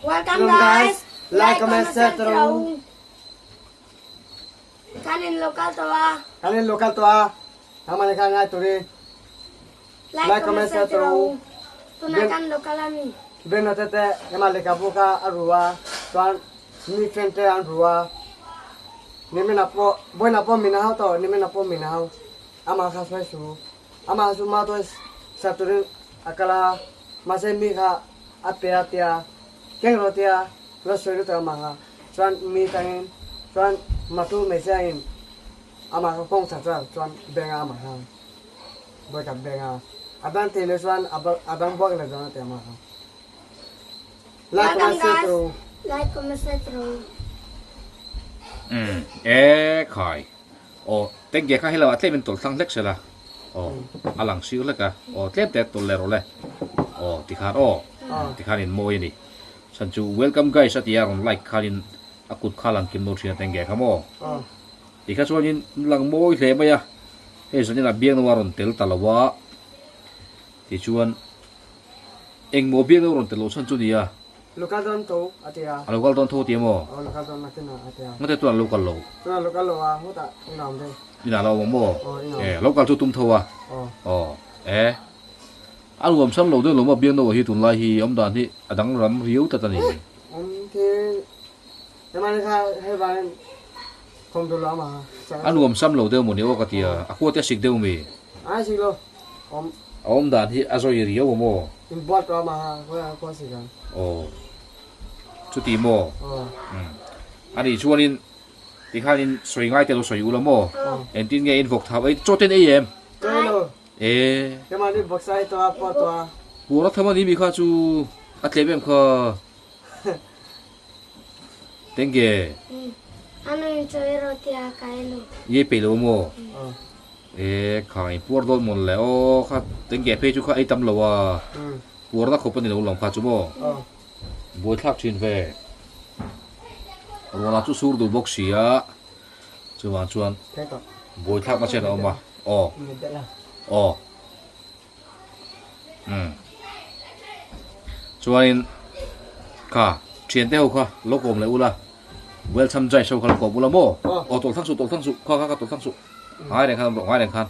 Welcome guys, like, comment, share rawh u. Kan in local tawh a. Kan in local tawh a. Nangmah nih khan ngai turin like, comment, share rawh u. Tunah kan local a ni. Beno te te ema lehkhabu kha a ru a, chuan mi friend te an ru a. Nimina pawh, vawiinah pawh min hau tawh, nimina pawh min hau. Amah kha sawi su. Amah chu mah tuai ser turin a kal a, mahse mi kha a pe a tia, keng rawh tia la sawi lutuk amah kha. Chuan mi tangin chuan matu hmeichhia in amah kha kawng chak chuan chuan beng a amah kha vawikhat beng a. A dang thei lo chuan a dang buak leh dawn a ti amah kha. Like comment share rawh u. Like comment share rawh u. Umm e khai. Aw teng ge kha helo a tlem in tawlh thlang hlek sela aw a lang sir hlek a aw tlem te tawlh leh rawh le aw tikhan aw tikhan in mawi a ni chhan chu welcome guys a tia rawn like khan in a kut kha lang kim lo thin a teng ge kha maw tikha chuan in lang mawi hle mai a hei zanin ah biangno a rawn tel ta lo a tichuan engmaw biangno rawn tel loh chhan chu nia. Lo kal dawn tho a ti a. A lo kal dawn tho a ti a maw? Aw lo kal dawn nakin ah a ti a. Ngate chuan a lo kal lo. Chuan a lo kal lo a, hutah in a awm thei. In a lo awm maw? Aw in a awm. E, lo kal chu tum tho a. Aw. Aw, e. A nuam sam lo deuh lo maw Biangnoa hi tunlai hi awm dan hi a danglam riau tlat a ni. Awm thil hemani kha hei vangin khawm duh lo ama ha. A nuam sam lo deuh maw ni aw ka ti a, a khua te a sik deuh mi? Ai sik lo, awm. A awm dan hi a zawi riau a maw? In buat tawh a mah ha, khawi ah khaw si kan. Aw, chuti maw? Aw. Umm, a nih chuanin tikhanin sawi ngai te lo sawi ula maw? Aw. Engtin nge in vawk thau ei, chaw ten ei em? Chaw ei lo. E. Keimahni vawk sa ei tawh a, puar tawh a. Puar a tham a ni mi kha chu a tlem em kha? Tenge. Anu in chaw ei rawh tia ka ei lo. I ei peih lo maw? E khai puar dawn mawn le aw kha tenge phei chu kha ei tam lo a puar na khawp a ni lo lawm kha chu maw buai thlak thin ve ruala chu sur duh bawk si a chuvang chuan buai thlak na chen a awm a aw aw umm chuanin kha thian te ho kha lo kawm leh ula welcome jai show kha lo kawm ula maw aw tawlh thlang suh tawlh thlang suh kha kha kha tawlh thlang suh ngai reng khan awm rawh ngai reng khan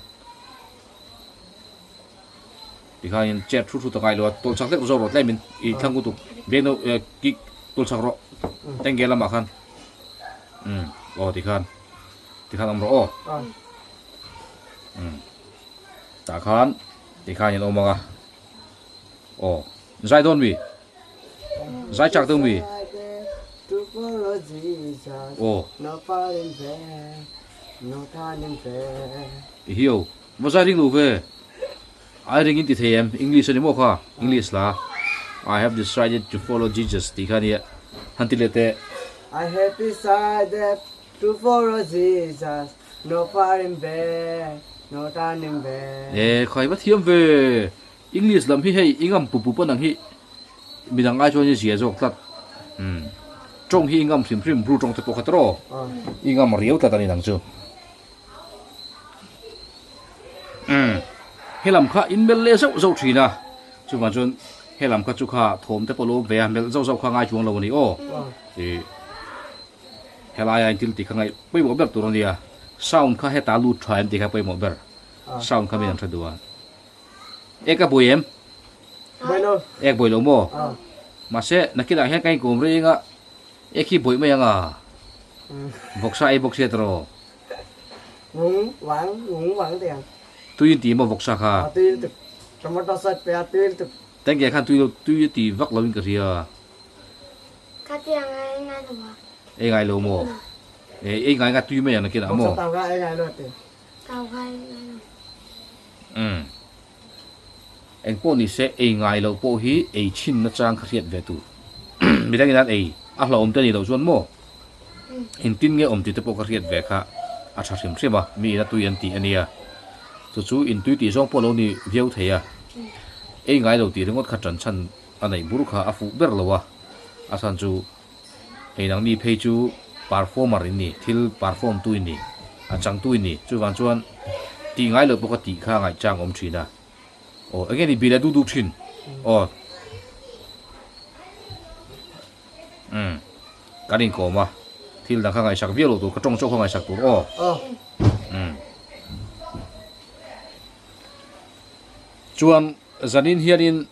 tikhanin chet thu thu ta ngai lo a tawlh chak hlek zawk rawh tlem in i thlang lutuk beng deuh eh kik tawlh chak rawh tengge lamah khan umm aw tikhan tikhan awm rawh aw umm. Tah khan tikhan in awm ang a, aw zai dawn mi? Zai chak deuh mi? Aw. I hi aw, va zai ring lo ve. Ai ring in ti thei em? English a ni maw kha? English la. I have decided to follow Jesus tih kha nia. Han ti leh teh. I have decided To follow Jesus, no faring back, no turning back. E khai va thiam ve. English lam hi hei i ngam pup pup a nang hi midang ai chuan i zia zawk tlat. Umm tawng hi i ngam hrim hrim bru tawng te pawh kha tawh aw. I ngam riau tlat a ni nang chu. Umm helam kha in melh leh zauh zauh thin a chuvang chuan helam kha chu kha thawm te pawh lo awm ve a melh zauh zauh kha ngai chuang lo a ni aw. Ih. Helai ah in thil tih kha ngaih pawimawh ber tur a nia, sound kha heta lut tha em tih kha pawimawh ber, sound kha min an hre duh a. Ek a buai em? Buai lo. Ek buai lo maw? Mahse nakinah hian ka inkawm reng a, ek hi buaih mai ang a, vawksa ei bawk sia tawh. Ngung vang, ngung vang tih ang. Tui in ti maw vawksa kha? Tui lutuk, tomato sauce pe a tui lutuk. Tengge khan tui lo, tui a ti vak lo in ka hria. Ka ti ang a ei ngai lo a. Ei ngai lo maw? E ei ngai nga tui mai ang nakin ah maw? Tau kha ei ngai lo te. Tau kha ei ngai lo. Umm. Eng pawh ni se ei ngai lo pawh hi ei chhin na chang kha hriat ve tur. Midang in an ei a hlauhawm te ni loh chuan maw? Engtin nge awm tih te pawh ka hriat ve kha a tha hrim hrim a, mi in a tui an tih a nia. Chu chu in tui tih zawng pawh lo ni viau thei a. Ei ngai lo tih ringawt kha tan chhan a neih bur kha a fuh ber lo a, a chhan chu hei nangni phei chu performer in ni, thil perform tu in ni, a chang tu in ni, chuvang chuan tih ngai loh pawh ka tih kha ngaihchang awm thin a, aw enge ni bih leh duh duh thin, aw. Kan inkawm a, thil dang kha ngaihsak viau lo tur, ka tawng chauh kha ngaihsak tur aw. Umm. Chuan zanin hianin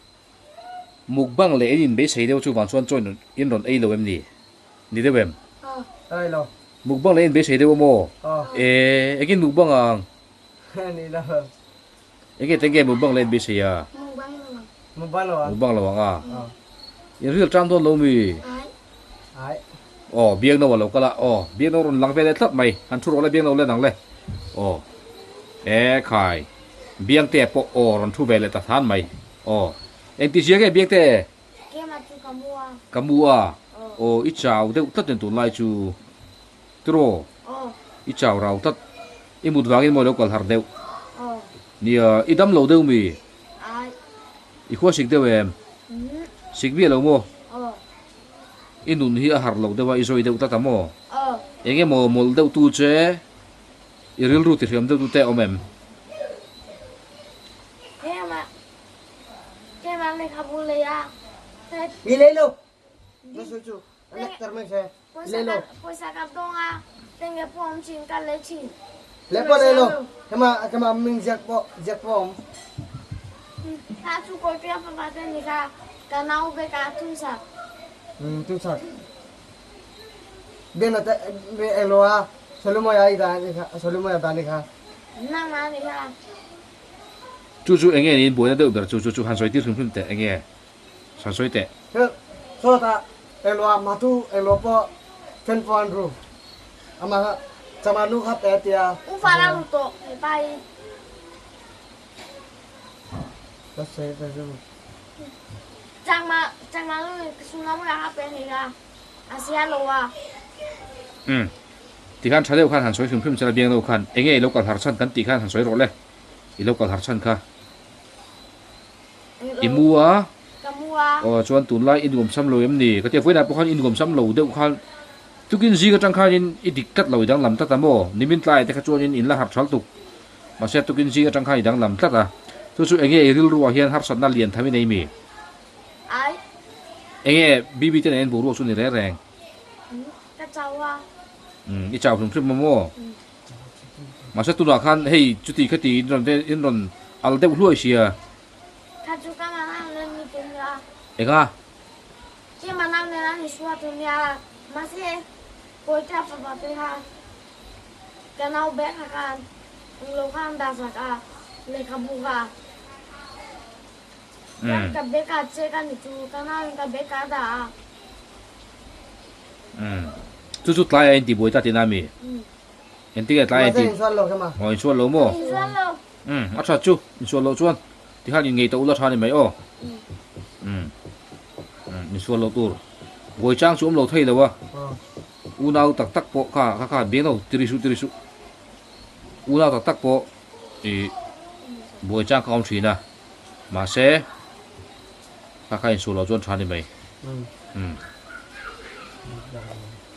mukbang leh in inbeisei deuh chuvang chuan chaw in rawn ei lo em ni? Ni deuh em? Ei lo. Mukbang leh in inbeisei deuh a maw? E, engin mukbang ang? Ni lo. Enge tenge mukbang leh in beisei a? Mukbang lo ang. Mukbang lo ang. Mukbang lo ang a. In ril tang dawn lo mi? Ai. Ai. Aw, Biakno a lo kal a. Aw, Biakno rawn lang ve leh tlat mai. Han thu rawh le Biakno le nang le. Aw. E khai. Biangte pawh aw rawn thu ve leh ta than mai. Aw. Engti zia nge Biangte? Kema chu ka mu a. Ka mu a. Aw, i chau deuh tlat nen tunlai chu. Tiraw? Aw. I chau rau tlat. I mut vangin maw i lo kal har deuh? Aw. Nia, i dam lo deuh mi? Ai. I khua sik deuh em? Umm. Sik miah lo maw? Aw. I nun hi a har lo deuh a, i zawi deuh tlat a maw? Aw. Eng emaw mawlh deuh tu che, i rilru ti hriam deuh tu te a awm em? Keimah, keimah lehkhabu lei a. Mi lei lo. Na sawi chu a nek ter mai se. Lei lo. Pawisa ka dawng a, tenge pawh awm thin, ka lei thin. Le pawh lei lo. Kema kema ming ziak pawh ziak pawh awm. Kha chu kawi fapa te ni kha ka nau be ka thun sak. Um thun sak. Bena te be elo a Solomon ai da ni kha Solomon da ni kha. Nang ma ni kha. Chu chu enge niin buaina deuh ber chu chu chu han sawi tir hrim hrim teh enge. Sawi sawi teh. Hel sawtah englo matu englo pawh then pawh an ru. Amah chama nu kha pe a tia. U fala ru tawh he pa hi. Ka sawi ka ru. Changma changma nu suna mu ya kha pe ni kha. A sia lo a. Umm. Tikhan tha deuh khan han sawi hrim hrim che la biang deuh khan enge i lo kal har chhan kan tih khan han sawi rawh le. I lo kal har chhan kha. I mu a? Ka mu a. Aw chuan tunlai i nuamsam lo em ni? Ka tia vawiinah pawh khan i nuamsam lo deuh khan tukin zing atang khanin i dik tlat lo i danglam tlat a maw? Nimin tlaiah te kha chuanin in la harh thal tuk. Mahse tukin zing atang khan i danglam tlat a. Chu chu enge i rilruah hian harsatna lian tham i nei mi? Ai. Enge BB te nen boruak chu ni reng reng? Ka chau a. Umm i chau hrim hrim a maw? Mahse tunah khan hei chuti khati in rawn in rawn al deuh hluai sia. Kha chu ka manau nen ni tum nia. Enga? Ke manau nen an insuat tum nia. Mahse Pawita fapa te kha ka nau bag kha khan englo kha an dah sak a, lehkhabu kha. Chuan ka bag ah check a ni chu, ka nau in ka bag a dah a. Umm. Chu chu tlai a inti buai ta tihna ami? Engtin nge tlai a inti? Mahse insual lo kema. Aw insual lo maw? Insual lo. Umm a tha chu, insual loh chuan tikhan in ngei tawh ula tha ni mai aw. Umm. Umm insual loh tur. Buai chang chu awm lo thei lo a. Unau tak tak pawh kha kha kha biang lo tiri suh tiri suh. Unau tak tak pawh ih buai chang kha awm thin a. Mahse kha kha insual loh chuan tha ni mai. Umm.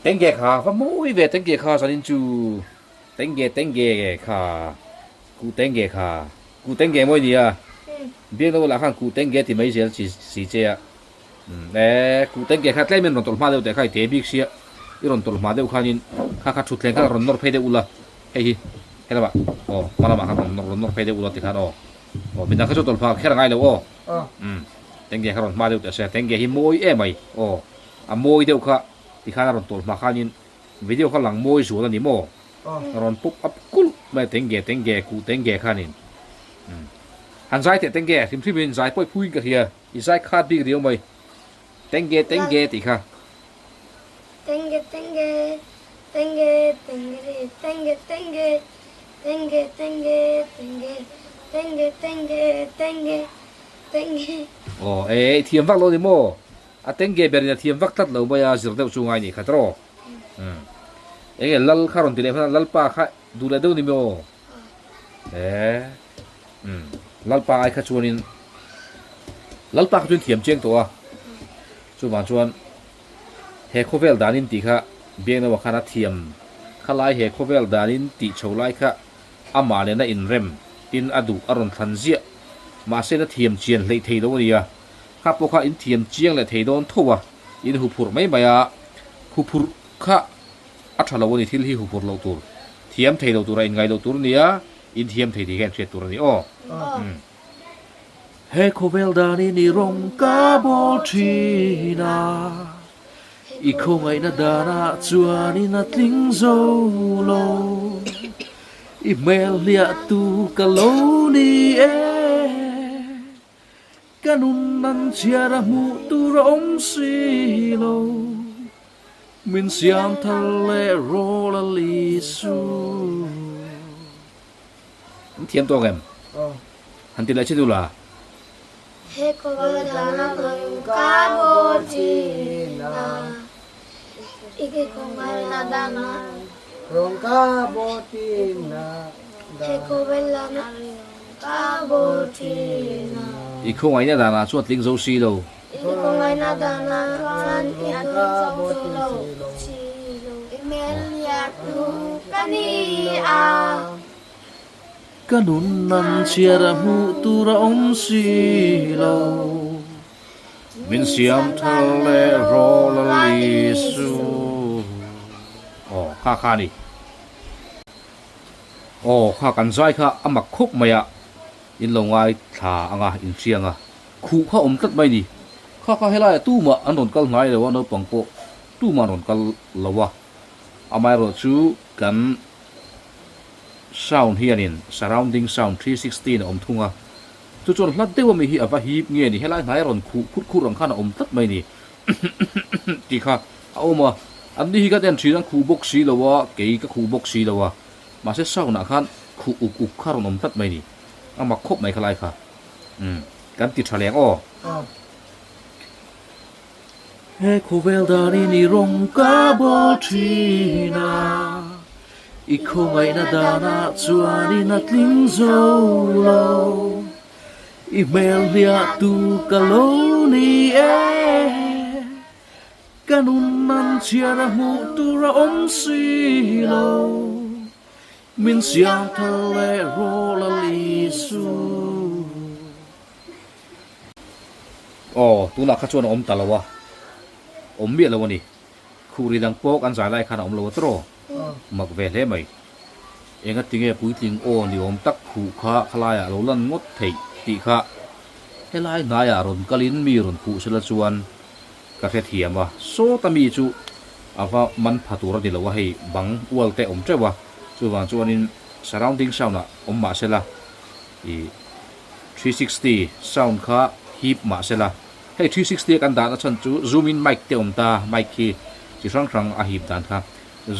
Tengge kha va mawi ve tengge kha zanin chu tengge tengge kha ku tengge kha ku tengge mawi nia biak no lah khan ku tengge ti mai zel chi si che a umm e ku tengge kha tlem in rawn tawlh hma deuh teh kha i te bik sia i rawn tawlh hma deuh khanin kha kha thutthleng kha rawn nawr phei deuh ula hei hi helamah aw hma lamah khan rawn nawr phei deuh ula tikhan aw aw midang kha chu tawlh hma kher a ngai lo aw umm tengge kha rawn hma deuh teh se tengge hi mawi em mai aw a mawi deuh kha tikhan a rawn tawlh hma khanin video kha lang mawi zual a ni maw? A rawn pop up kulh mai a tengge tengge kuh tengge khanin umm han zai teh tengge hrim hrim in zai pawi phuin ka hria i zai khat bik riau mai tengge tengge tih kha. Tengge tengge tengge tengge ri tengge tengge tengge tengge tengge tengge tengge tengge tengge. Aw e i thiam vak lo ni maw? A tengge berin a thiam vak tlat lo mai a, zir deuh chu ngai ni khat rawh. Umm. Enge lal kha rawn ti leh hman a, lalpa kha duh leh deuh ni maw? E. Umm. Lalpa ai kha chuanin lalpa kha chuan thiam chiang tawh a. Chuvang chuan he khawvel danin tih kha Biaknawa khan a thiam kha lai he khawvel danin tih chho lai kha amah nena inrem tin a duh a rawn thlan ziah. Mahse na thiam chian hleih thei lo a nia. Kha pawh kha in thiam chiang leh thei dawn tho a, in hu phurh mai mai a. Huphurh kha a tha lo a ni, thil hi huphurh loh tur, thiam thei lo tura inngai loh tur a nia, in thiam thei tih hian hriat tur a ni aw. He khawvel danin i rawng ka bawl thin a, i khawngaihna danah chuanin a tling zo lo, i hmel hliah tu ka lo ni e. Ka nun nan chhiar a hmuh tur a awm si lo, min siam thar leh rawl a li su. An thiam tawk em? Han ti leh che dul a. He khawvel dana nun ka bo thin a, i ke khawngaihna dana. Rung ka bo thin a. He khawvel dana ka bo thin a. I khawngaihna danah chuan tling zo si lo. I khawngaihna danah chuan i tling zo lo si lo. I hmelhliah tu ka ni a. Ka nun nan chhiar a hmuh tur a awm si lo. Min siam thar leh rawh Lal Isu. Aw kha kha a ni. Aw kha kan zai kha a mak khawp mai a, in lo ngai thla ang a, in hriang a, khuh kha awm tlat mai ni. Kha kha helaiah tumah an rawn kal hnai lo a, naupang pawh tumah an rawn kal lo a. Amaherawh chu kan sound hianin surrounding sound 360 in a awm thung a, chu chuan hla deuh ami hi a va hip nge ni, helai hnai a rawn khuh khur khur ang khan a awm tlat mai ni tih kha a awm a, an ni hi ka en thin a khuh bawk si lo a, kei ka khuh bawk si lo a, mahse sound ah khan khuh uk uk kha a rawn awm tlat mai ni, a mak khawp mai khalai kha umm kan ti tha leng aw. He khawvel danin i rawng ka bawl thin a, i khawngaihna danah chuanin a tling zo lo. I hmel hliah tu ka lo ni e, ka nun nan chhiar a hmuh tur a awm si lo. Min siam thar leh rawh Lal Isu. Aw, tunah kha chuan a awm ta lo a, awm miah lo a ni. Khuri dang pawh kan zai lai khan a awm lo a tawrh aw, mak ve hle mai. Enga tinge puitling aw ni awm tak khuh kha khalaiah a lo lan ngawt theih tih kha helai hnaiah rawn kalin mi rawn khuh sela chuan ka hrethiam a, sawta mi chu a va man pha tur a ni lo a, hei bang ual te awm teuh a, chuvang chuanin surrounding sound ah awm mah sela ih. 360 sound kha hip mah sela, hei 360 a kan dahna chhan chu zoom in mic te awm ta, mic khi chi hrang hrang a hip dan kha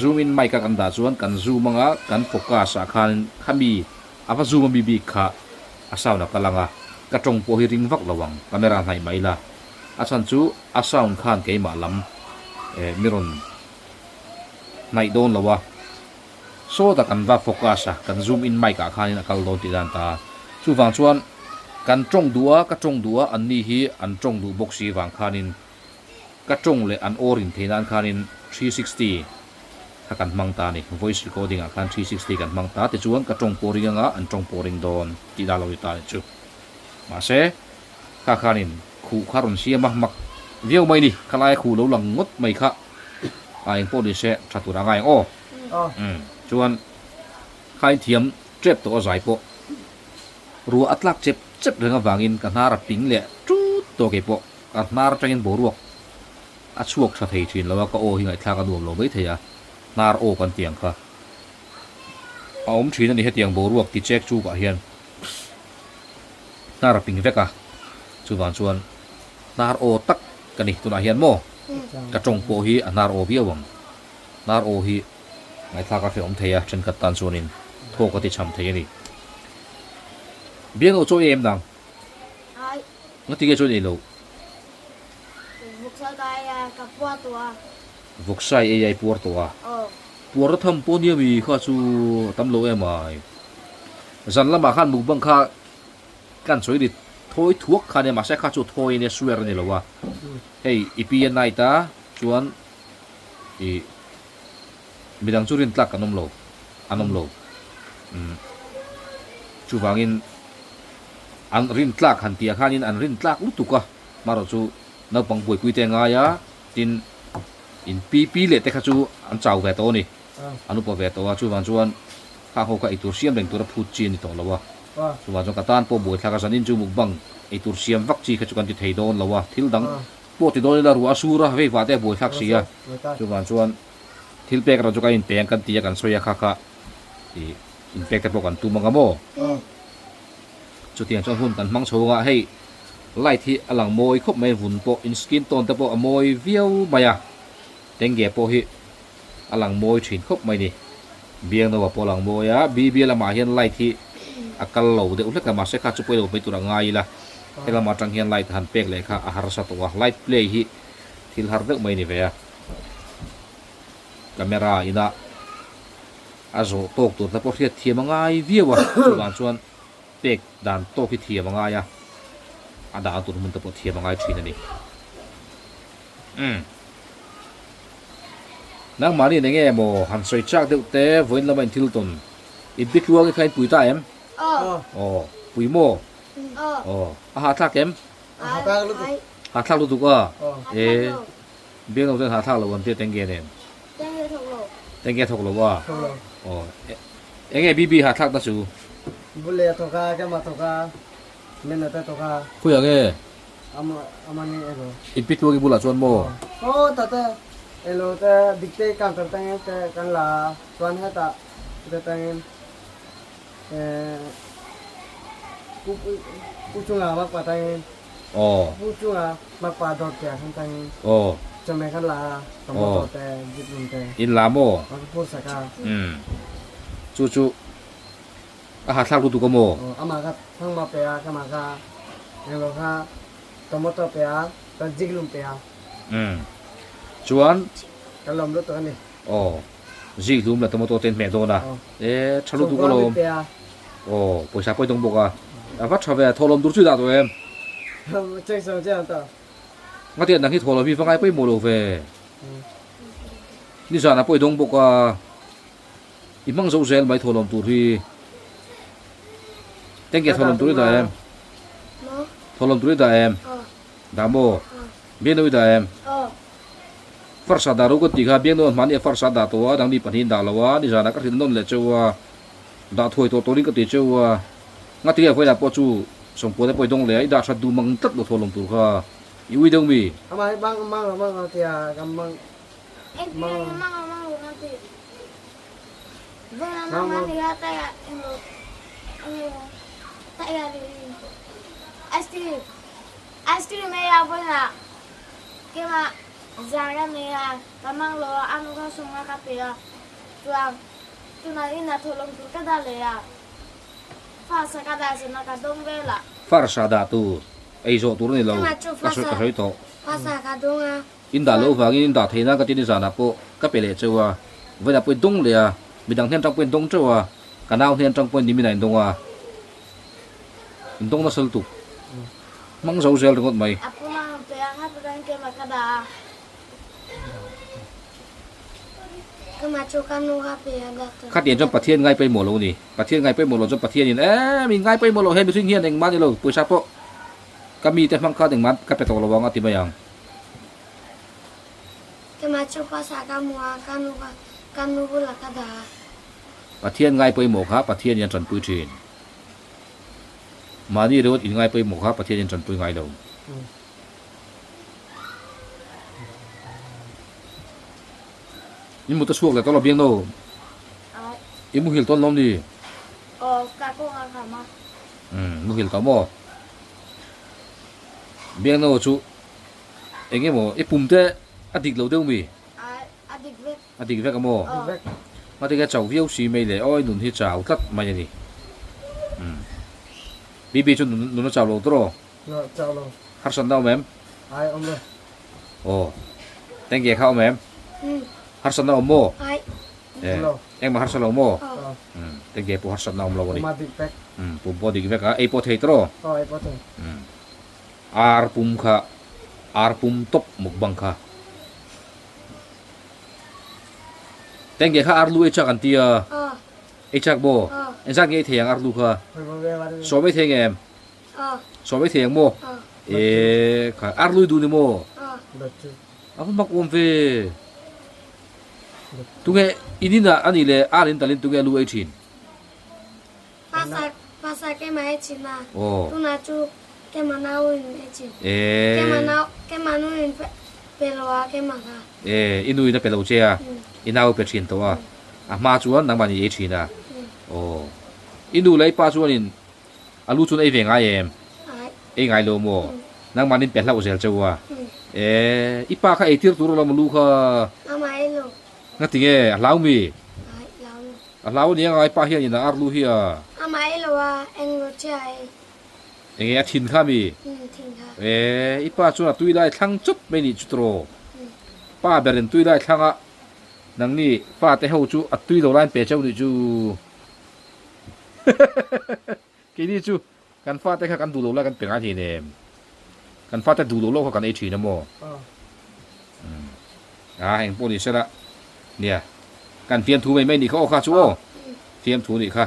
zoom in mic a kan dah chuan kan zoom anga kan focus ah khan khami a va zoom ami bik kha a sound a kal anga ka tawng pawh hi ring vak lo ang camera hnaih mai la a chhan chu a sound khan keimah lam eh mi rawn hnaih dawn lo a. Sawta kan va focus a, kan zoom in mic ah khanin a kal dawn tih dan ta a. Chuvang chuan kan tawng duh a, ka tawng duh a, anni hi an tawng duh bawk si vang khanin ka tawng leh an aw rin theih nan khanin 360 kha kan hmang ta a ni. Voice recording ah khan 360 kan hmang ta tichuan ka tawng pawh ring anga an tawng pawh ring dawn tih dan lo ni ta a ni chu. Mahse kha khanin khuh kha rawn siam a, mak viau mai ni, khalaia khuh lo lang ngawt mai kha a engpawh ni se tha tur a ngai ang aw. Umm chuan khain thiam tep tawh a zai pawh ruah a tlak chep chep reng avangin ka hnar a ping leh tut tawh kei pawh ka hnar atangin boruak a chhuak tha thei thin lo a ka aw hi ngaihthlak a nuam lo mai thei a hnar aw kan tih ang kha a awm thin a ni hetiang boruak ti chek chuk ah hian hnar a ping vek a chuvang chuan hnar aw tak ka ni tunah hian maw ka tawng pawh hi a hnar aw viau ang. Hnar aw hi ngaihthlak a hrehawm thei a, thenkhat tan chuanin thawk a ti cham thei a ni. Biang lo chawi em dang? Ai. Nga tinge chuan ei lo? Vawksai ka ei a, ka puar tawh a. Vawksai ei a i puar tawh a? Aw. Puar na tham pawh nia mi kha chu a tam lo em ai. Zan lamah khan mukbang kha kan sawi ri thawi thuak kha nia mahse kha chu thawi ania swear a ni lo a. Hei i pi a night a chuan Ih midang chu rin tlak kan awm lo, an awm lo. Umm chuvangin an rin tlak han tih ah khanin an rin tlak lutuk a, marawh chu naupang buaipui te a ngai a, tin In pi pi leh te kha chu an chau ve tawh a ni. An upa ve tawh a, chuvang chuan khang ho kha eitur siam reng tura phut chi a ni tawh lo a. Chuvang chuan ka tan pawh buaithlak a, zanin chu mukbang eitur siam vak chi kha chu kan ti thei dawn lo a, thil dang pawh ti dawn ila ruah a sur a, vei vah te a buaithlak si a. Chuvang chuan thil pek erawh chu kan inpeng kan ti a, kan sawi a kha kha ih inpek te pawh kan tum ang a maw? Chutiang chuan hun kan hmang chho ang a, hei light hi a lang mawi khawp mai, vun pawh in skin tone te pawh a mawi viau mai a, tenge pawh hi a lang mawi thin khawp mai ni. Biangnoa pawh a lang mawi a, BB lamah hian light hi a kal lo deuh hlek a, mahse kha chu pawi lo mai tur a ngai ila, he lamah atang hian light han pek leh kha a harsa tawh a, light play hi thil har deuh mai a ni ve a, camera ina a zawh tawk tur te pawh hriat thiam a ngai viau a, chuvang chuan pek dan tawk hi thiam a ngai a, a dah tur hmun te pawh thiam a ngai thin a ni. Umm. Nangmahni eng nge maw han sawi chak deuh te vawiin lama inthil tawn in pi tluang i kha in pui ta em? Aw. Aw. Pui maw? Aw. Aw. A hahthlak em? A hahthlak lutuk. Hahthlak lutuk a? Aw. E. Biangno ten hahthlak lo an tia tenge nen. Tenge thawk lo. Tenge thawk lo a? Thawk lo. Aw. Enge BB hahthlak na chu? Bule a thawk a, kema thawk a, mena te thawk a. Khawiah nge? Ama amani elo. In pi tluangi bulah chuan maw? Aw tata elo te dikte counter tangin te kan la chuan hetah te tangin eh pu pu chunga makpa tangin Aw. pu chunga makpa dawr te ah khan tangin Aw. chawhmeh kan la a tomato te zikhlum te In la maw? Aw ka phur sak a. Umm chu chu A hahthlak lutuk a maw? Aw, amah kha thangma pe a, kamah kha englo kha tomato pe a, chuan ziklum pe a. Umm. Chuan. Ka lawm lutuk a ni. Aw, ziklum leh tomato te in hmeh dawn a. Aw. E, tha lutuk a lawm. Sawmkua mi pe a. Aw, pawisa pawh i dawng bawk a. A va tha ve a, thawhlawm tur chu i dah tawh em? Check sawm chiah ang tawh. Ngatiah nang hi thawhlawm hi va ngai pawimawh lo ve. Nizanah pawh i dawng bawk a. I hmang zo zel mai thawhlawm tur hi. Tengge thawhlawm tur i dah em? Thawhlawm tur i dah em? Dah maw? Biakno i dah em? Farsa dah ro ka tih kha Biakno an hmahni a farsa dah tawh a, dangni pahnihin dah lo a, nizanah ka hrilh nawn leh cheu a, dah thuai tawh tawrin ka ti cheu a. Ngatinge vawilah pawh chu Sawmpuate pawh i dawng leh a, i dah that duh mang tlat lo thawhlawm tur kha. I ui deuh mi? Amah hi mang mang lo mang lo tia ka mang. Farsa dah tur ei zawh tur a ni lo ka sawi tawh. In dah loh vangin in dah theih nan ka ti nizanah pawh ka pe leh cheu a, vawiinah pawh in dawng leh a, midang hnen atang pawh in dawng teuh a, ka nau hnen atang pawh in nimin ah in dawng a, in dawng nasa lutuk, hmang zo zel ringawt mai. Khatiang chuan Pathian ngai pawimawh lo a ni, Pathian ngai pawimawh lo chuan Pathianin emm in ngai pawimawh lo he mihring hian engmah a ni lo, pawisa pawh ka mite hmang khan engmah ka pe tawh lo ang a ti mai ang. Keimah chu pasa ka hmu a, ka nu ka ka nu bulah ka dah a. Pathian ngai pawimawh kha Pathian in a tanpui thin. Mahni ringawt in ngai pawimawh kha Pathian in a tanpui ngai lo. In mut a chhuak leh tawh lo biang no. I muhil tawn lawm ni? Aw, ka kawng a kham a. Umm, muhil tawh maw? Biang no chu Eng emaw i pum te a dik lo deuh mi? A dik vek. A dik vek a maw? Dik vek. A dik a chau viau si mai le awi nun hi chau tlat mai a ni. Umm. Bibi chu nun a chau lo tawh? No, chau lo. Harsatna awm em? Ai awm lo. Aw. Tengge kha awm em? Umm. Harsatna awm maw? Ai. Eh, engmah harsa lo maw? Umm, tengge pawh harsatna awm lo a ni. Pum a dik vek. Umm, pum pawh a dik vek a, ei pawh thei tawh? Aw, ei pawh thei. Umm. Ar pum kha ar pum tawp mukbang kha. Tengge kha ar lu ei chak an ti a. Ei chak maw? Engzat nge ei thei ang ar lu kha? Sawm ei thei ngem? Sawm ei thei ang maw? E kha ar lu i duh ni maw? A va mak awm ve. Tunge in inah a nih leh ar in talin tunge lu ei thin? Pasa pasa kema ei thin a. Aw. Tunah chu kema nau in ei thin. Ee. Kema nau kema nu in pe lo a kema kha. Ee i nu in a pe lo che a, i nau pe thin tawh a. A hma chuan nangmah nih ei thin a. Aw. I nu leh i pa chuanin A lu chuan ei ve ngai em? Ei ngai lo maw? Nangmah nin pe hlauh zel cheu a. E, i pa kha ei tir tur alawm a lu kha. Amah ei lo. Ngati nge? A hlau mi? Ai, hlau lo. A hlau ania ngai pa hian in a ar lu hi a. Amah ei lo a, eng lo che a ei. Enge a thin kha mi? Um, thin kha. E, i pa chuan a tui lai thlang chawp mai nih chu tiraw? Pa berin tui lai thlang a, nangni pa te ho chu a tui lo lai an pe cheu nih chu. Keini chu kan fate kha kan duh lo lai kan pe ngai thei nem. Kan fate duh lo lo kha kan ei thin a maw? A eng pawh ni sela nia kan fiamthu mai mai nih kha aw kha chu aw fiamthu nih kha.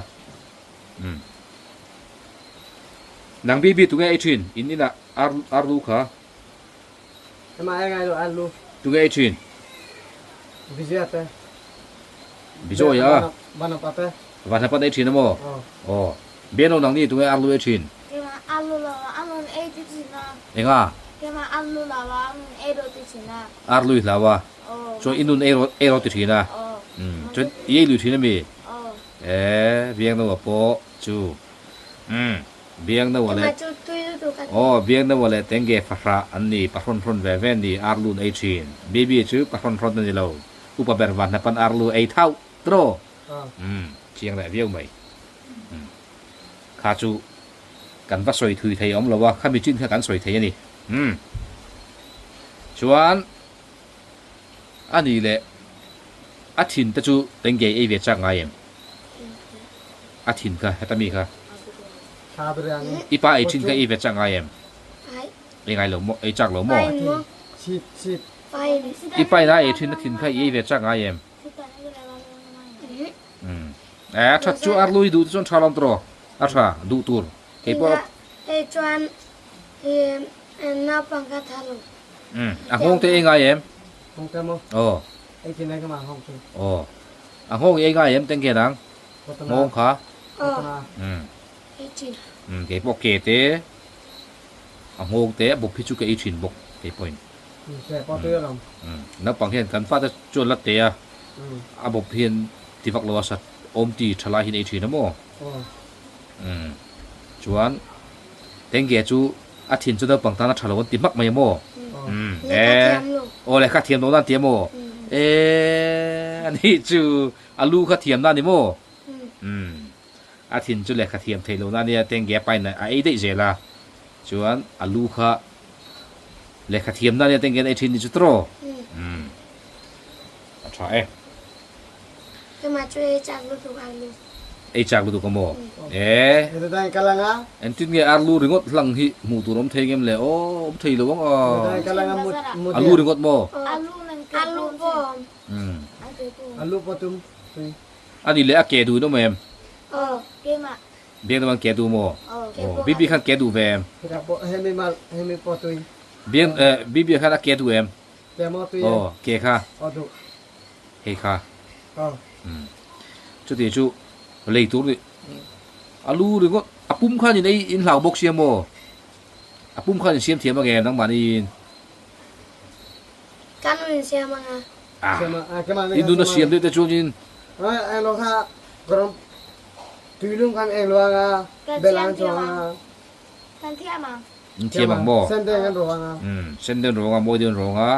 Nang bibi tunge ei thin in inah ar ar lu kha? Ema ei ngai lo ar lu. Tunge ei thin? Vijaya te. Bijoya. Vanapa te. Vanapa te ei thin a maw? Aw. Bian nang ni tunge ar lu ei thin? Kema ar lu lo a an rawn ei ti thin a. Enga? Kema ar lu lo a an rawn ei rawh ti thin a. Ar lui hlau a. Chuan i nun ei rawh ei rawh ti thin a. Chuan i ei lui thin a mi? Eee Biangnoa pawh chu. Umm. Biangnoa leh Aw Biangnoa leh Tenge fahrah an ni, pahrawn hrawn ve ve ni, Arlun ei thin. Bibi chu pahrawn hrawn a ni lo, upa ber van hnapan Arlu ei thauh tiraw? Umm, chiang leh viau mai. Umm, kha chu kan va sawi thui thei awm lo a, khami chin kha kan sawi thei a ni. Umm, chuan a ni leh a thin te chu Tenge ei ve chak ngai em? A thin kha heta mi kha. I pa ei thin kha i ve chak ngai em? Ei ngai lo maw? Ei chak lo maw? I pa in a ei thin a thin kha i ei ve chak ngai em? Umm. E a that chu ar lui duh te chuan tha lawm tawh a tha duh tur kei pawh. Hei chuan naupang kha tha lo. Umm. A nghawng te ei ngai em? Nghawng te maw? Aw. Ei thin ai ka mah nghawng chu. Aw. A nghawng i ei ngai em teng nge nang? Nghawng kha. Umm. Umm kei pawh ke te a nghawng te a bawp hi chu ka ei thin bawk kei pawhin. Umm naupang hian kan fate chuan la te a a bawp hian ti vak lo a sat awm ti tha lai hian ei thin a maw. Umm chuan tengge chu a thin chu naupang tan a tha lo an ti hmak mai a maw. Umm e aw lehkha thiam lo nan ti a maw. E anih chu. A lu kha thiamna a ni maw? Umm. A thin chu lehkha thiam theih lohna a nia, tengge a pain a ei daih zel a. Chuan a lu kha lehkha thiamna a nia, tengge an ei thin ni chu tawh. Umm. A tha e. Keimah chu ei chak lutuk ar lu. Ei chak lutuk a maw? E. Engtin nge ar lu ringawt hlang hi hmuh tur awm thei ngem le? Aw, awm thei lo ang a. A lu ringawt maw? A lu pawh awm. Umm. A lu pawh tum tui. A nih leh a ke duh nawm em? Aw, keimah. Biak naman ke duh maw? Aw. Aw, Bibi khan ke duh ve em? Hetah pawh hemi mal hemi pawh tui. Biak eh Bibi khan a ke duh em? Ke maw tui e? Aw, ke kha. Aw duh. Hei kha. Aw. Umm. Chuti chu lei tur nih a lu ringawt a pum khan in ei in hlau bawk sia maw? A pum khan in siam thiam ang em nangmahni in? Ka nu in siam anga. Ah, i nun a siam deuh te chuan in. Eng lo kha garam tuilum khan eng lo anga bel ang chuang anga. Kan thiam ang. In thiam ang maw? Sen deuh kan rawng anga. Um, sen deuh rawng a, mawi deuh rawng a,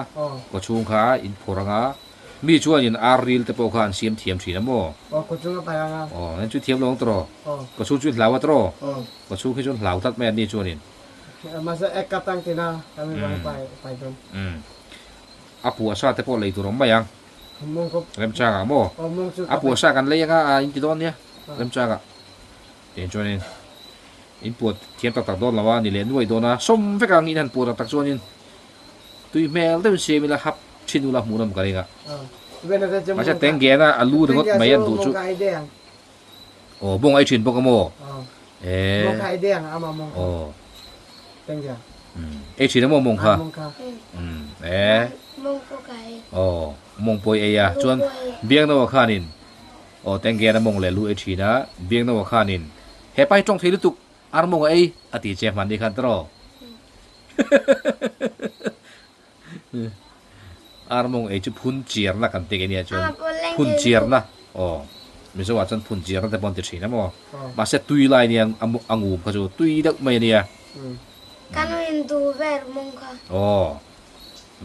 kaw chhung kha in phawrh anga. Mi chuan in ar ril te pawh kha an siam thiam thin a maw? Aw, kaw chung a pai anga. Aw, nan chu thiam lo ang tawh. Kaw chhung chu in hlau a tawh. Kaw chhung khi chuan hlau tlat mai an ni chuan in. Mahse ek ka tang tina kan mi bang pai pai dawn. Umm. A puah sa te pawh lei tur awm mai ang. Remchang ah maw? A puah sa kan lei anga a in ti dawn nia. Remchang ah. Tiang chuanin in puah thiam tak tak dawn lo a ni leh nuai dawn a. Sawm vek ang in han puah tak tak chuanin tui hmel deuhin siam ila hap thin ula hmuh nawm ka ring a. Mahse tenggen a a lu ringawt mai an duh chu. Aw bawng ai thin bawk a maw? Eee. Mawng kha ei deng a ama mawng kha. Aw. Teng dia. Umm ei thin a maw mawng kha? Mawng kha. Umm ee. Mawng pawh ka ei. Aw mawng pawh i ei a chuan. Lu pawh ei. Biangnoa khanin aw Tenggen a mawng leh lu ei thin a, Biangnoa khanin he pa hi tawng thei lutuk ar mawng a ei a ti che hman ni khan tawh. Ar mawng ei chu phun chiarna kan ti nia chuan phun chiarna aw Mizo ah chuan phun chiarna te pawh an ti thin a maw mahse tui lai nia a ngum kha chu tui deuh mai a nia. Ka nu in duh ber mawng kha. Aw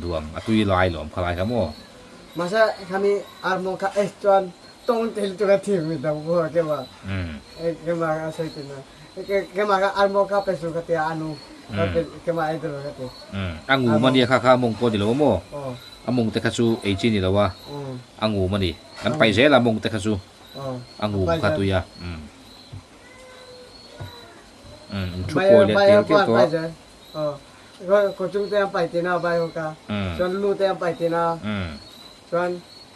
duang a tui lai lawm kha lai kha maw. Mahse khami ar mawng kha ei chuan tawng thil chu ka thim mi dang pawh kema kema a sawi thin a kema kha ar mawng kha pe su ka tia anu kema ei tur ka ti. A ngum a nia kha kha a mawng pawh a ni lo a maw a mawng te kha chu ei chi a ni lo a a ngum a ni kan paih zel a mawng te kha chu a ngum kha tui a in thu kawi leh tial tial tawh a.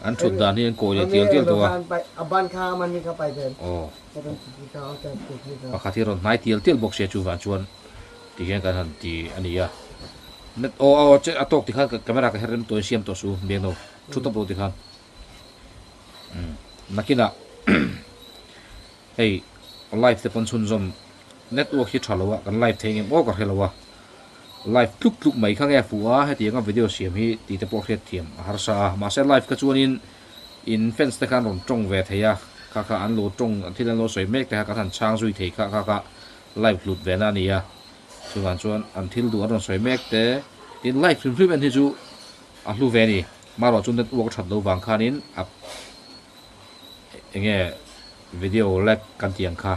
An thut dan hi an kawi leh tial tial tawh a. Aw. Pakhat hi rawn hnai tial tial bawk sia chuvang chuan ti hian kan han ti a ni a. Net aw aw che a tawk tikhan camera ka her rem tawh in siam tawh su biangno thu tawp lo tikhan. Umm nakinah hei live te pawn chhunzawm network hi tha lo a kan live thei ngem aw ka hre lo a. Live tluk tluk mai kha nge fuh a hetianga video siam hi tih te pawh hriat thiam a harsa a mahse live kha chuanin In fans te khan rawn tawng ve thei a, kha kha an lo tawng, thil an lo sawi mek te kha kan han chhang zui thei kha kha kha live hlut ve na a ni a, chuvang chuan an thil duh an rawn sawi mek te, tin live hrim hrim en hi chu a hlu ve a ni, marawh chu network a that lo vang khanin a enge video lag kan tih ang kha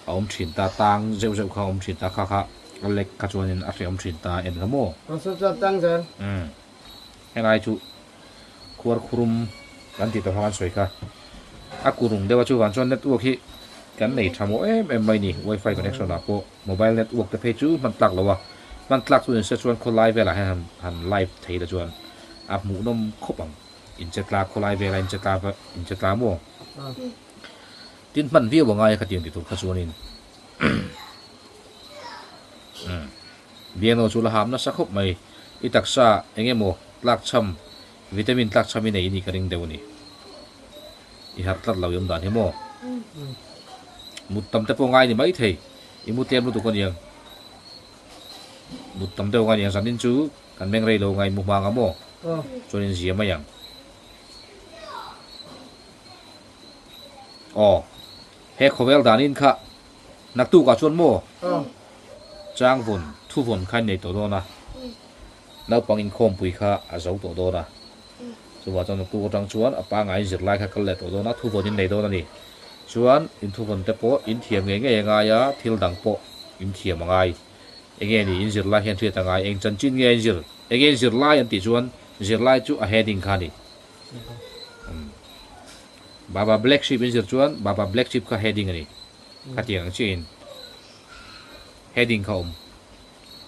a awm thin ta, tang zeuh zeuh kha a awm thin ta, kha kha a lag kha chuanin a hrehawm thin ta en kha maw. Rawn sawi chuan tang zel. Umm helai chu. Khuar khurum kan tih tawh kha kan sawi kha. A kurung deuh a chuvang chuan network hi kan nei tha mawh em em mai ni. Wifi connection ah pawh mobile network te phei chu hman tlak lo a. Hman tlak chu inse chuan khawlai velah hian han han live thei la chuan a hmuhnawm khawp ang. Inche tla khawlai velah inche tla inche tla maw? Tin hman viau a ngai a khatiang ti tur kha chuanin umm Biangno chu la ham nasa khawp mai. I taksa eng emaw tlakchham, vitamin tlakchham i nei i nih ka ring deuh a ni. I harh tlat lo i awm dan hi maw? Mut tam te pawh ngai ni mai thei. I mu tlem lutuk a niang. Mut tam deuh ngai niang zanin chu kan meng rei lo ngai mu hma anga maw? Chuan in zia mai ang. Aw, he khawvel danin kha naktukah chuan maw? Changvawn, thuvawn kha in nei tawh dawn a. Naupang inkhawmpui kha a zo tawh dawn a, chuvah chuan naktuk atang chuan a pangaiin zirlai kha kal leh tawh dawn a, thuvawn in nei dawn a ni. Chuan inthuvawn te pawh in thiam ngei ngei a ngai a, thil dang pawh in thiam a ngai. Enge ni in zirlai hian hriat a ngai, eng chanchin nge in zir, enge in zirlai an tih chuan zirlai chu a heading kha a ni. Baba Black Sheep in zir chuan Baba Black Sheep kha heading a ni. Khatiang ang chiahin heading kha a awm.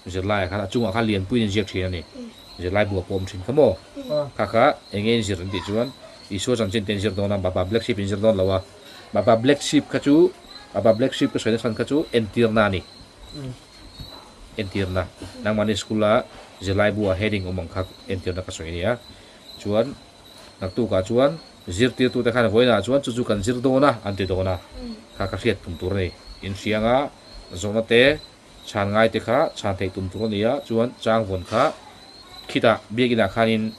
Zirlaiah khan a chungah khan lianpuiin an ziak thin a ni. Zirlai buah pawh a awm thin kha maw? Kha kha eng nge in zir an tih chuan Isua chanchin te in zir dawn a, Baba Black Sheep in zir dawn lo a. Baba Black Sheep kha chu Baba Black Sheep ka sawi na chhan kha chu entirna a ni. Entirna. Nangmahni school a zirlai buah heading awm ang kha entirna ka sawi a ni a. Chuan naktukah chuan zirtirtute khan vawiinah chuan chu chu kan zir dawn a an ti dawn a. Kha kha hriat tum tur a ni. Inhriang a zawhna te Chhan ngai te kha chhan theih tum tur a ni a, chuan changvawn kha khitah biakinah khanin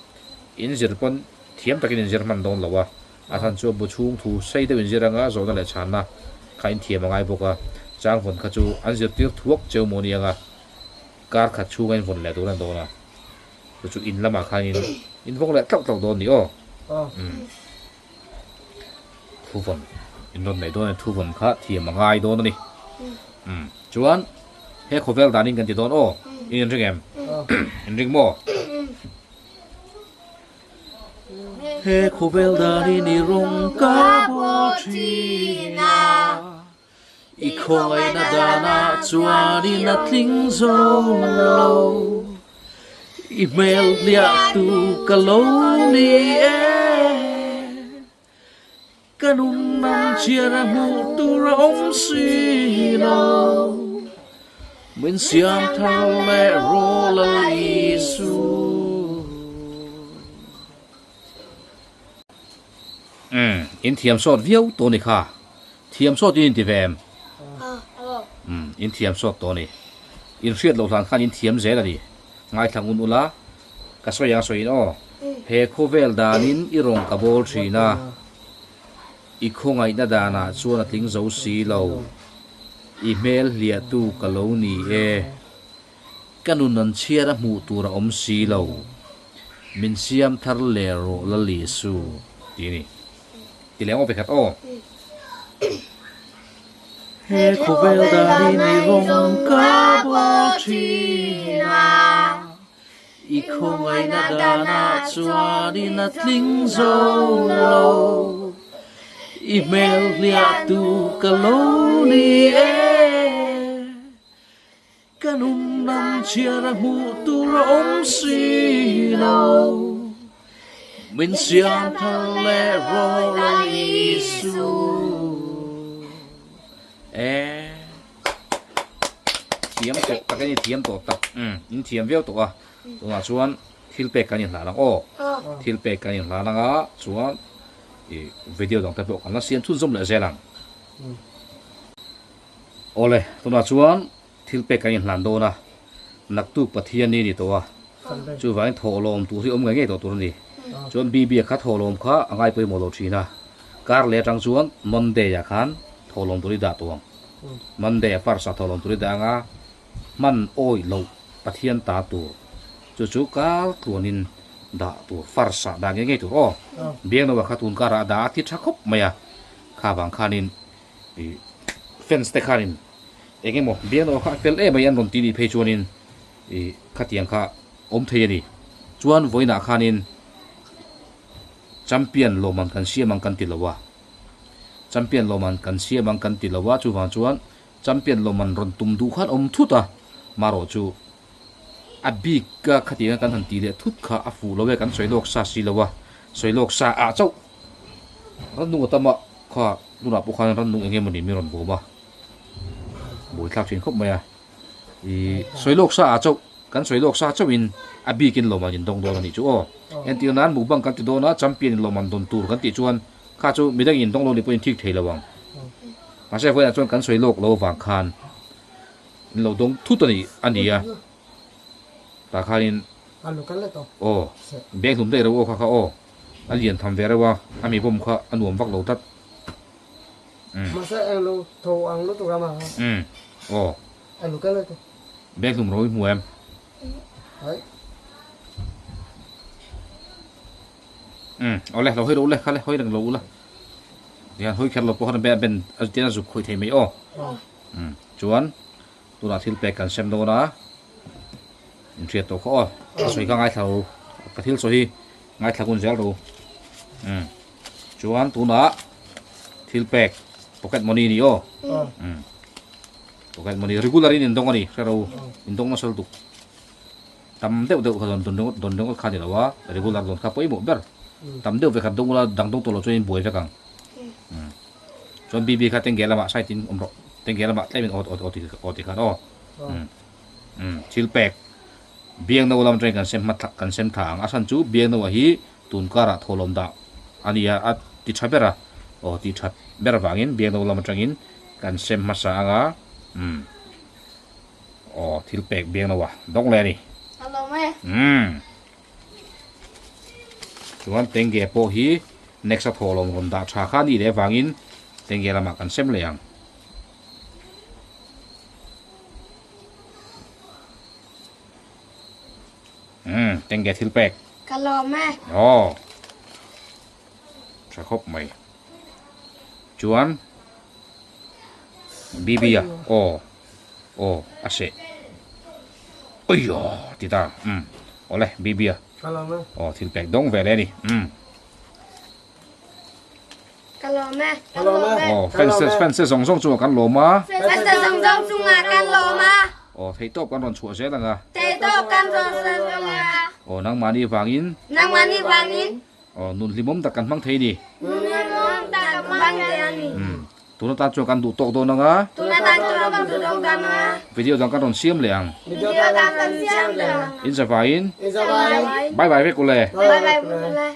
in zir pawn thiam takin in zir hman dawn lo a, a chhan chu bu chhung thu sei deuh in zir anga zawhna leh chhanna kha in thiam a ngai bawk a, changvawn kha chu an zirtir thuak cheu maw ni anga kar khat chhunga in vawn leh tur a ni dawn a, chu chu in lamah khanin in vawng leh tlauh tlauh dawn ni aw. Thuvawn in rawn nei dawn a ni, thuvawn kha thiam a ngai dawn a ni. Umm chuan he khawvel danin kan ti dawn aw, in inring em? Inring maw? He khawvel danin i rawng ka bawl thin a, i khawngaihna danah chuan in a tling zo lo, i hmel hliah tu ka lo ni e. Ka nun ang chian a hmuh tur a awm si lo, min siam thar leh rawh Lal Isu. In thiam sawt viau tawh ni kha. Thiam sawt in inti ve em? Umm, in thiam sawt tawh ni. In hriat loh hlan khan in thiam zel a ni. Ngaithla ngun ula, ka sawi ang sawiin aw. He khawvel danin i rawn ka bawl thin a, i khawngaihna danah chuan a tling zo si lo. I hmel hliahtu ka lo ni e. Ka nun an chhiar a hmuh tur a awm si lo. Min siam thar leh rawh la Lisu ti a ni. Ti leh ang aw vekhat aw. He khawvel danin i rawng ka bawl thin a, i khawngaihna danah chuanin a tling zo lo. I hmel hliahtu ka lo ni e. Ka nun ram chhiar a hmuh tur a awm si lo. Min siam thar leh rawh la Isu. E thiam tawh tak in thiam tawh tak in thiam viau tawh a tunah chuan thil pek kan inhlan ang aw thil pek kan inhlan ang a chuan i video dang te pawh kan la siam chhunzawm leh zel ang. Awle, tunah chuan thil pek kan inhlan dawn a, naktuk Pathian ni a ni tawh a, chuvangin thawhlawm tur hi awm ngei ngei tawh tur a ni. Chuan Bibia kha thawhlawm kha a ngai pawimawh lo thin a, kar leh atang chuan Monday ah khan thawhlawm tur i dah tawh ang. Monday ah first ah thawhlawm tur i dah ang a, hman awih loh Pathian ta tur, chu chu kar tluanin dah tur, first ah dah ngei ngei tur aw. Biangnoa kha tun karah a dah a ti tha khawp mai a, kha vang khanin I fans te khanin eng emaw biakna kha a fel em mai an rawn ti nih phei chuanin i khatiang kha awm thei a ni. Chuan vawiinah khanin champion lawmman kan siam ang kan ti lo a, champion lawmman kan siam ang kan ti lo a, chuvang chuan champion lawmman rawn tum duh khan awm thut a, marawh chu a bik a khatianga kan han ti leh thut kha a fuh lo e kan sawi lawk sa si lo a, sawi lawk sa ah chauh Rannung a tam a, kha tunah pawh khan rannung eng emawni min rawn bawm a, buai thlak thin khawp mai a. Ih sawi lawk sa ah chauh, kan sawi lawk sa chauhin a bikin lawmman in dawng dawn a nih chu aw. Entir nan mukbang kan ti dawn a, champion in lawmman dawn tur kan tih chuan kha chu midang in dawng lo ni pawhin thik thei lo ang. Mahse vawiinah chuan kan sawi lawk lo avang khan in lo dawng thut a nih a ni a, tah khanin aw beng hlum daih ro aw kha kha aw. A lian tham ve reuh a, a mi bawm kha a nuam vak lo tlat. Umm. Mahse eng lo tho ang lutuk a mah kha. Umm. Aw. Eng lo kal leh tawh. Bag hlum ro i hmu em? Hai. Umm. Aw le, lo hawi ro le, kha le, hawi reng lo ula. Tihian hawi kher lo pawh khan ben a tian a zuk khawih thei mai aw. Umm. Chuan tunah thil pek kan sem dawn a, inhriat tawh kha aw. Ka sawi kha ngaithla lo, ka thil sawi hi. Ngaithla hun zel ro. Umm. Chuan tunah thil pek pocket money ni aw. Umm. Pocket money regular in indawng a ni hre ro. Indawng nasa lutuk. Tam deuh deuh kha dawn dawn dawn kha ni lo a regular dawn kha pawimawh ber. Tam deuh ve khat dawng ula dang dawng tawh lo chuan in buai vek ang. Umm. Chuan BB kha tengge lamah side in awm rawh. Tengge lamah tlem in awt awt awt awt ti khan aw. Umm. Umm. Thil pek Biangno lam atangin kan sem hma kan sem tha ang. A chhan chu Biangnoa hi tun karah thawhlawm dah a nia a ti tha ber a, aw ti that ber avangin Biangno lam atangin kan sem hmasa ang a, umm aw thil pek Biangnoa dawng leh a ni. A lawm e. Umm chuan Tengge pawh hi next a thawhlawm rawn dah tha kha a nih leh avangin Tengge lamah kan sem leh ang. Umm tengge thil pek. Ka lawm e. Aw. Tha khawp mai. Chuan Bibi a aw aw a seh. Ui aw ti ta. Umm awle Bibi a. Ka lawm e. Aw thil pek dawng ve le ni. Umm. Ka lawm e. Ka lawm e. Aw, fans fans te zawng zawng chungah kan lawm a. Fans te zawng zawng chungah kan lawm a. Aw, theihtawp kan rawn chhuah zel ang a. Theihtawp kan rawn chhuah zel ang a. Aw, nangmahni vangin. Nangmahni vangin. Aw, nun hlimawm tak kan hmang thei ni. Nun hlimawm tak kan hmang thei a ni. Umm, tun atan chuan kan duh tawk dawn ang a. Tun atan chuan kan duh tawk dawn ang a. Video dang kan rawn siam leh ang. Video dang kan siam leh ang. In zavaiin. In zavaiin. Bye bye vek ule. Bye bye vek ule.